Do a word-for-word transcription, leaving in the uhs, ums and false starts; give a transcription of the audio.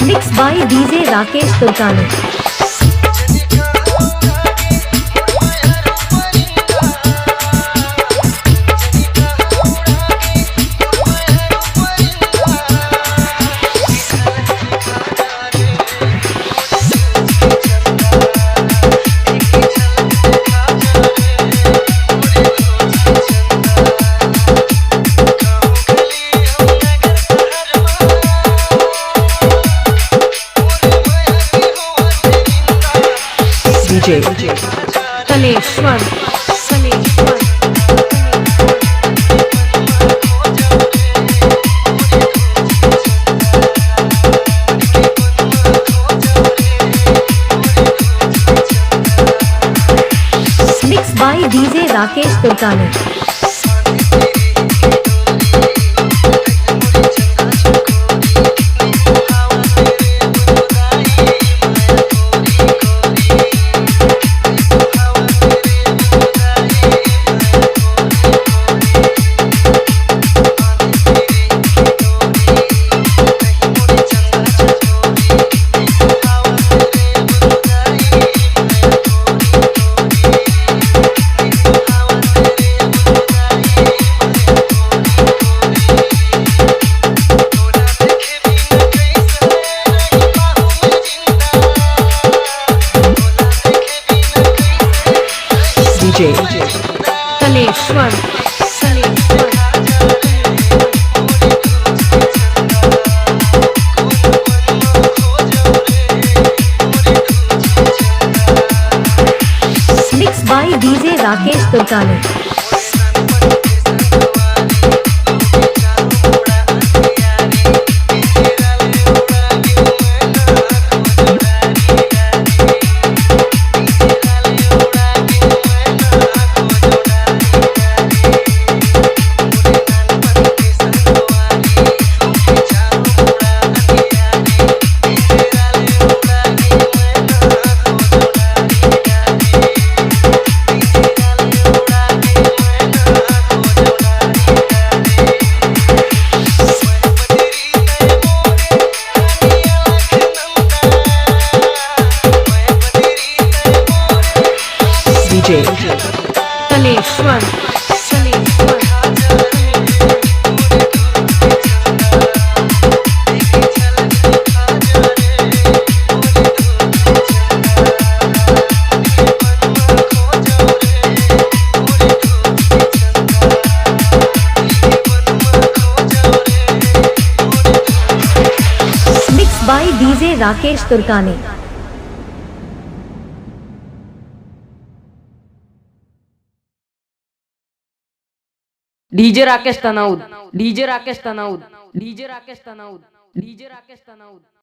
Mixed by D J Rakesh Turkani. D J Kaleshwar, Kaleshwar. Mixed by D J Rakesh Turkani. D J Kaleshwar, Kaleshwar. Mixed by D J Rakesh Turkani. D J Kaleshwar, Kaleshwar. Mixed by D J Rakesh Turkani. D J Rakesh Tanaud, D J Rakesh Tanaud, D J Rakesh Tanaud, D J Rakesh Tanaud.